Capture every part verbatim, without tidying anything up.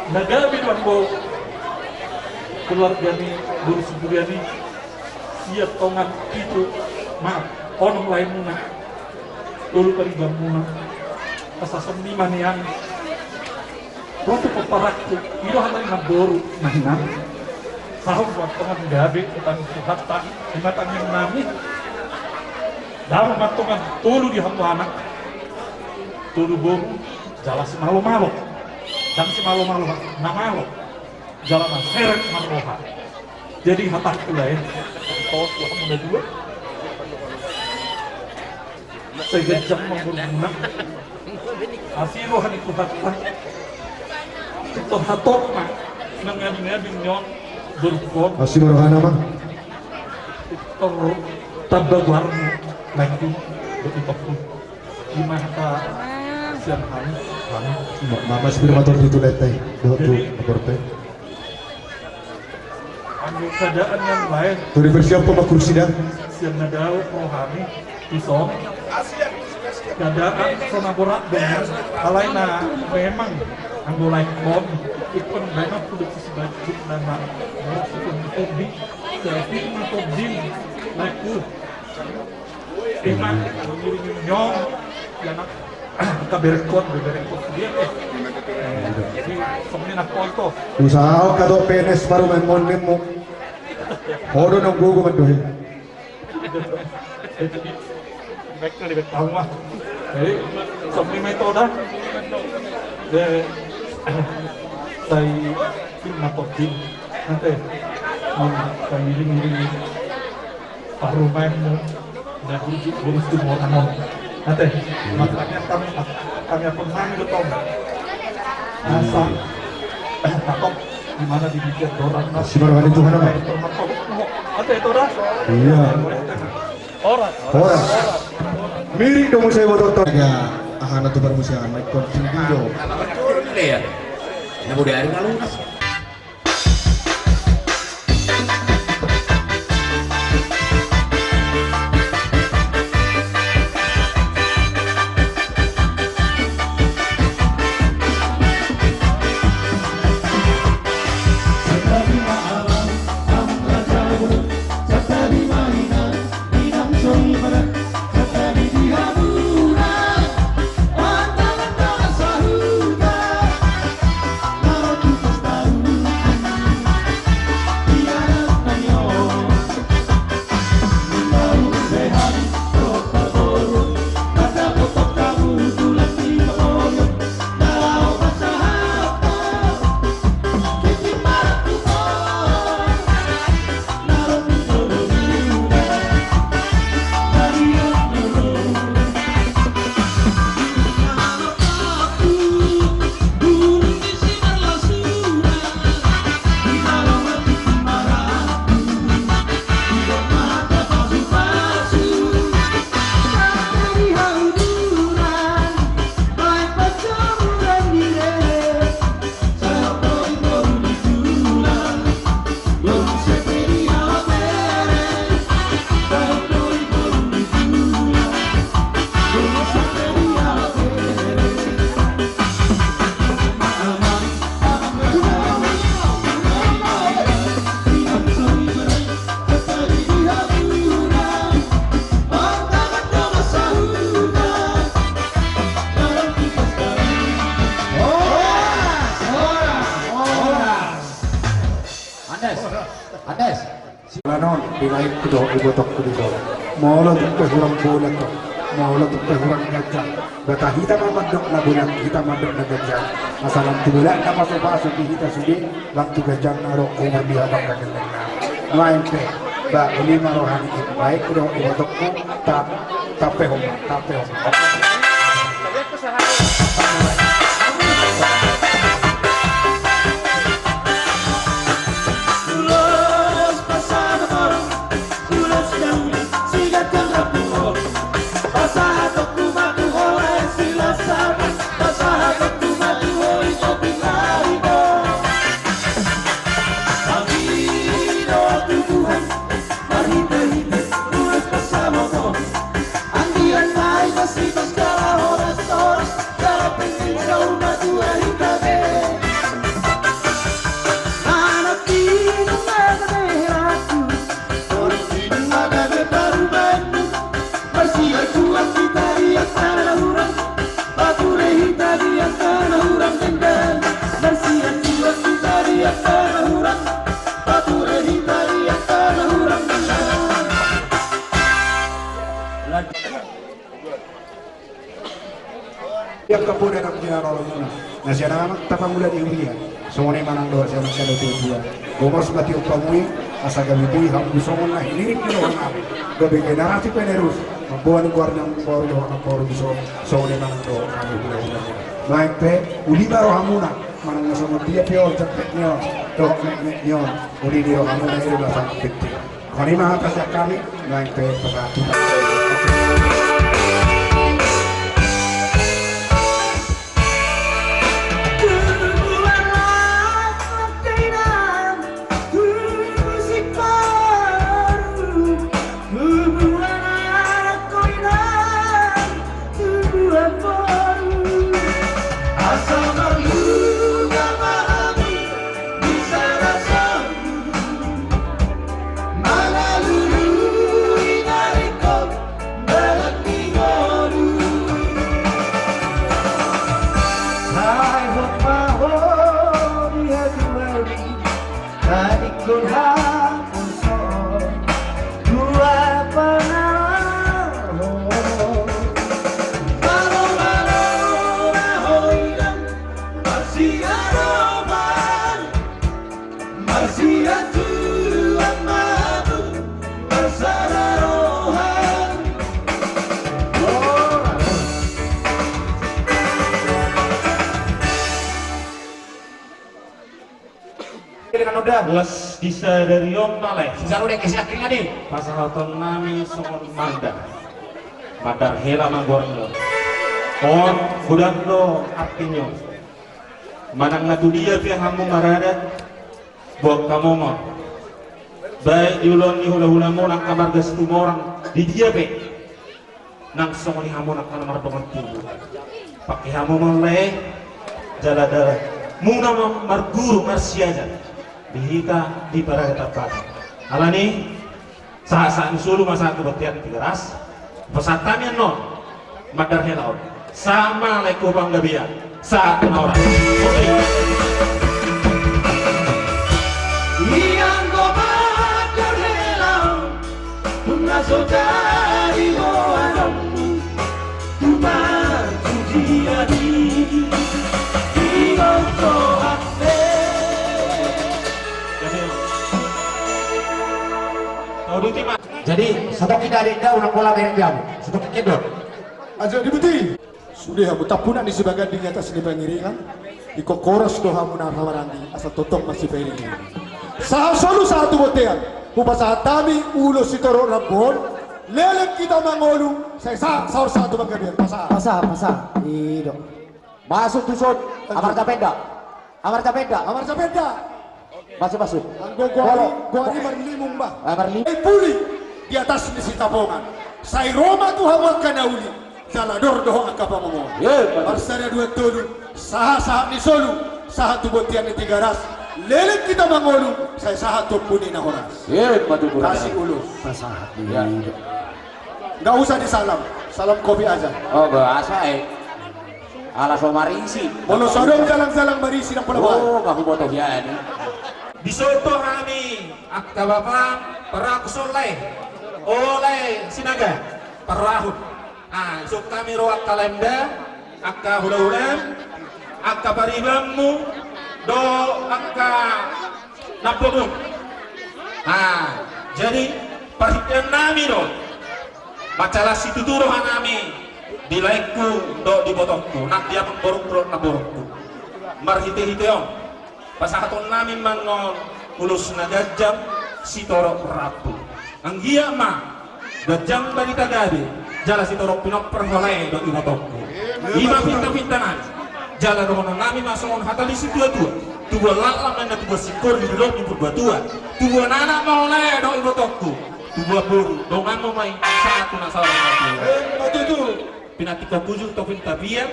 Na gabe do anggo keluarga ni boru Siburian i, sian tongan pitu, maaf, onom laemuna, tolu paribanmuna, asa songon i ma nian. Ro tu pomparanku, i do hata ni namboru, na inang. Sahat ma tongon gabe, hutang tu hata, di mata ni nami. Dapot ma tongon tolu di hamu anak, tolu boru, jala simalomalo. Ndang simalomalo, na malo. Jala na serep marroha. Jadi hatangku lae, tos tu hamu na dua. Sai ganjang ma borumuna. Asi roha ni Tuhanta. Pintor hatop ma mangadingadi on borungkon. Asi ma rohana ma. Pintor tamba goarmu, laengku, dohot itongku. Ima hata sian hami, hami. Ma-, ma-, mas pir mator di tuleta i. Dohot tu. Jadi, aporte. Anggo keadaan yang lain. Turi bersiap pemakur sidang. Sian na dao rohami, tuson. Keadaan so na borat dengan alai na memang anggo laengkon, ingkon memang kuda sisi baju nama. Borat sisi baju. Jadi, itu mah tobing, laengku. Ima, ngiring nyong, ya nak, angka berekon, berekon dia, eh. Jadi, songon i nangkin to. Usaha angka to penes baru main monemmu. Hodo nong gugu mandohi. Baik, lebih tahu mah. Jadi, songon i ma ito da. De, sai, film atau film. Nanti, mau, sai ngiring-ngiring. Parumaenmu na burju bonus tu muatan on. Ate, makanya kami, kami apa nami do tong. Asa takok di mana di bikin dorang na. Si baru ada Tuhan apa? Ate, itu dah. Iya. Ora. Ora. Mirik dong saya buat tonton. Ya, ahana tu permusiaman, konting video. Anak turun deh ya. Ini mau dari Malungas. Andes, Andes. Silanon, dilain ku do, ibotongku do. Molo tung pe hurang bola to, molo tung pe hurang ganjang. Bata hita ma mandok na bola, hita mandok na ganjang. Asa lam tu bola na pasu-pasu di hita sude, lam tu ganjang na ro umur di habang ganjang na. Nuaeng pe, ba, uli ma roha ni, baik ku do, ibotongku, ta-, tape homa, tape homa. Na sian amanta pangula di huria, songon i ma nang dohot sian angka na tuatua. Gomos ma tiop hamu i, asa gabe boi hamu songon na hinirim ni roha nami. Gabe generasi penerus, mamboan goar ni amangboru dohot namboru dison, songon i ma nang dohot hamu hulahula. Nuaeng pe, uli ma rohamuna, manang na songon dia pe on, jempek ni on, dohot mekmek ni on, uli ni rohamuna i do na sangat penting. Songon i ma hata sian hami, nuaeng pe pasahat hita. Tubuan boru. Asa marlunga ma hami di sada solu, mangalului na ringkot dalan ni ngolu. Sai hot ma ho di hatiha, tadingkon haposo dua pangarahon. Malo, malo, na hoilang marsiadopan, marsiatuan ma hamu marsada roha. Las disadari on ma, Lae. Sisarudek isi akhirnya nih. Pasahaton nami songon mandar. Mandar hela ma goarna. On, godang do artina. Manang na tu dia pe hamu marada, boan hamu ma. Baik di ulaon ni hulahulamuna angka marga Situmorang, di dia pe. Nang songon i hamu angka na mardongan tubu. Pangke hamu ma, Lae, jala dalanmuna ma marguru marsiajar di hita di paradaton Batak. Alani, sahat-sahat ni solu ma sahat tu bontean ni Tigaras. Pasahat hami annon mandar hela on. Sahat ma, Lae, tu panggabean. Sahat tu na horas. Oke. Ianggo mandar hela on, na so jadi ho adong tu partudian i, di botong ate. Jadi, so tongkin da, Denda, unang pola merek di hamu. So tongkin da. Ajo dibuti. Sude hamu tampunak ni Sibaganding di atas ni pangiringan, ingkon horas do hamu na maranggi, asa tongtong masipairing. Sahat solu sahat tu bontean, hupasahat hami ulos sitorop rambu on, leleng hita mangolu, sai sahat saur sahat tu panggabean, pasahat. Pasahat, pasahat. I do. Masuk tuson, Amar Japenda. Amar Japenda. Amar Japenda. Masuk, masuk. Anggo goari, goari marlimung bah. Ah, marlimung. Ai puli di atas ni Sitapongan. Sai ro ma tu hamu angka na uli, jala dor dohot angka pangomoan. Marsada dua tolu, sahat sahat ni solu, sahat tu bontean ni Tigaras. Leleng hita mangolu, sai sahat tu ompu ni na horas. Kasih ulos. Pasahat. Nggak usah disalam, salam kopi aja. Oh, bahasa eh. Ala so marisi. Molo so adong jalang-jalang marisi nang pola. Oh, bahu boto hian. Dison do hami angka bapa parahutson, Lae. O Lae Sinaga, parahut. Ah, dison hami ro angka laengda, angka hulahulam, angka paribanmu, dohot angka nambomu. Ah, jadi parhitean nami do. Mansai las situtu roha nami di laengku dohot di ibotongku, nang di amangborungku dohot namborungku. Marhitehite on, pasahaton nami ma annon ulos na ganjang sitorop rambu. Anggiat ma ganjang barita gabe, jala sitorop pinompar ho, Lae, dohot ibotongku. I ma pintapinta nami. Jala dohonon nami ma songon hata ni situatua: Tubuan laklak ma inna tubuan singkoru, di dolok ni purbatua. Tubuan anak ma ho, Lae, dohot ibotongku. Tubuan boru, donganmu ma i sahat tu na saur matua. Emma tutu. Pinantikhon hujur toping tapian,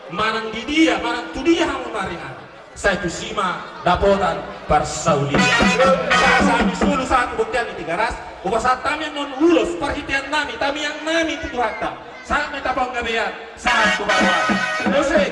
manang di dia, manang tu dia hamu maringanan, sai tusi ma dapotan parsaulian. Sahat sahat ni solu sahat tu bontean ni Tigaras, hupasahat hami annon ulos parhitean nami, tamiang nami tu Tuhanta. Sahat ma hita panggabean, sahat tu parhorasan. Musik.